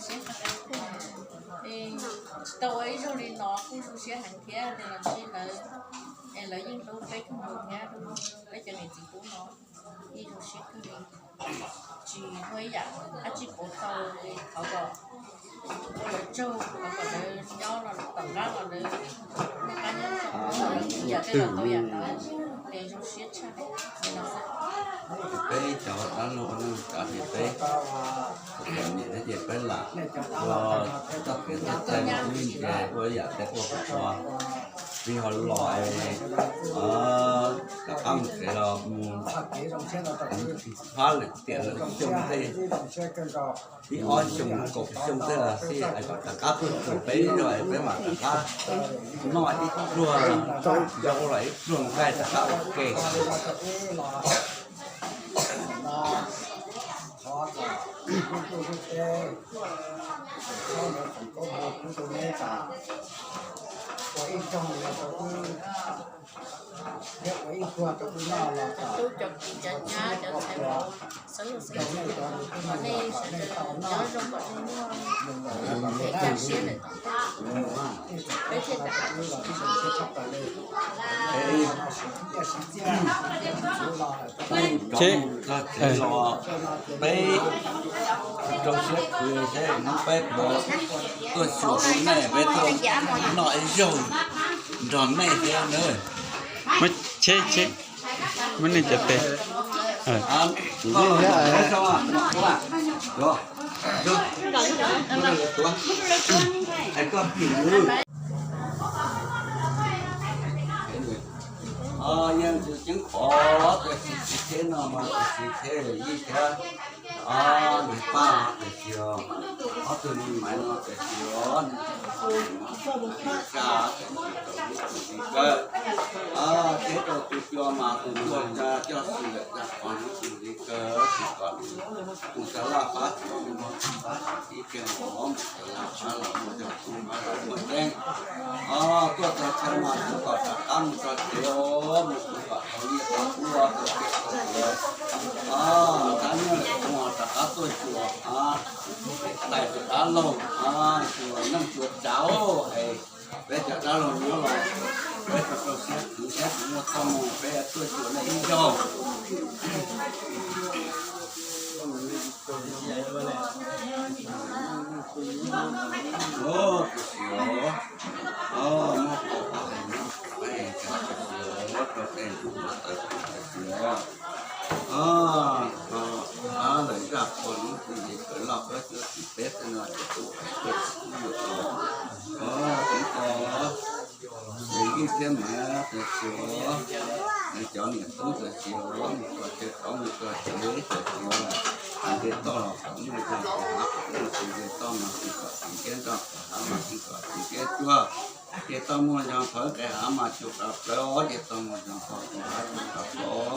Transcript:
Tsis tau ua ib zaug li no kuj zoo siab heev thiab, tab sis lawv, es lawv yeej hlub peb kawg nkaus thiab, peb cov niam txiv tub no yeej zoo siab kawg li. Tsis muaj ib yam dab tsi pauv tau li, thov kom ua lawv tsaug, thov kom lawv nyob los tom qab los lawv noj qab nyob zoo, lawv ua yam twg los tau yam ntawd, es zoo siab tshaj li no xwb. Peb cov dab laug ua neej tsav ces peb, niam thiab ces peb lam ua txoj kev txawj txawj mus ib ntsis ua yam tej ua ua, vim ho los es rov qab mus tsev los mus tsis txhob lwm tiam lawm xyoo tej, ib ob xyoo kaum xyoo tej los xij, rov qab tuaj txog peb zog peb mam rov qab noj ib pluag, nrog ua los ib pluag nqaij rov qab ua ke. Ua ib zaug rau wb, thiab ua ib pluag rau wb noj los kom tub cov kiv cov nyab cov ntxhais vauv, xeeb ntxwv, nej sawv daws nyob zoo kom nej muaj kev kaj siab lawm tom ntej, peb thiaj rov qab sib ntsib. Peb rov mus txog tsev los peb rau siab khwv thiab hnub peb puas tuaj xyuas rau nej, peb tuaj noj ib zaug nrog nej thiab nawb. Muab nej cov tes. Yog tus ceeb qhov tus txiv theb no mas tus txiv theb yij thiab, nws pab tus txiv, ob tug me maiv no tus txiv, nws tsa tus txiv kawg, thiab rau tus cua mas tus cua coj xwm lawm tag qhov hnub tus txiv kawg, tsis kom nws mus xav laj qab txiv, mus ib ke hov mus xav laj qab los muaj zog, mus qab los muaj tseeb. Tuaj txog chaw mas kuv kom rov qab mus txog tsev os, mus kuv kom tau nyiaj tau kub tau tsiaj tau txhuv. Tab nyob lawm kuv rov qab tuaj xyuas, tais tus dab laug, xyuas neej xyuas tsav es peb cov dab laug nyob los peb rau rau siab khwv thiab tsis muaj txoj moo peb tuaj xyuas nej ib zaug. Tus xyov, muab pov pov hais no, tus xyov rau tej tus no tawv tus xyov, tau lawm zaj qhua lub txij li kawg loj kawg cuab tsis peb tej no ces tub hais tuaj tsis tub yuav los, tub tau, ces yij thiab maiv tus xyov, cov niam tub tus xyov, mus kom tsev tau mus kom tsev tus xyov, nce toj los kom muaj zog, nce toj mas tsis kom txiv ntiab nroj, hav mas tsis kom txiv ntiab tsuag, ces tau muaj zog phawv nqe hav mas tsuag qab plawv, ces tau muaj zog phawv nqe hav tsuag qab plawv.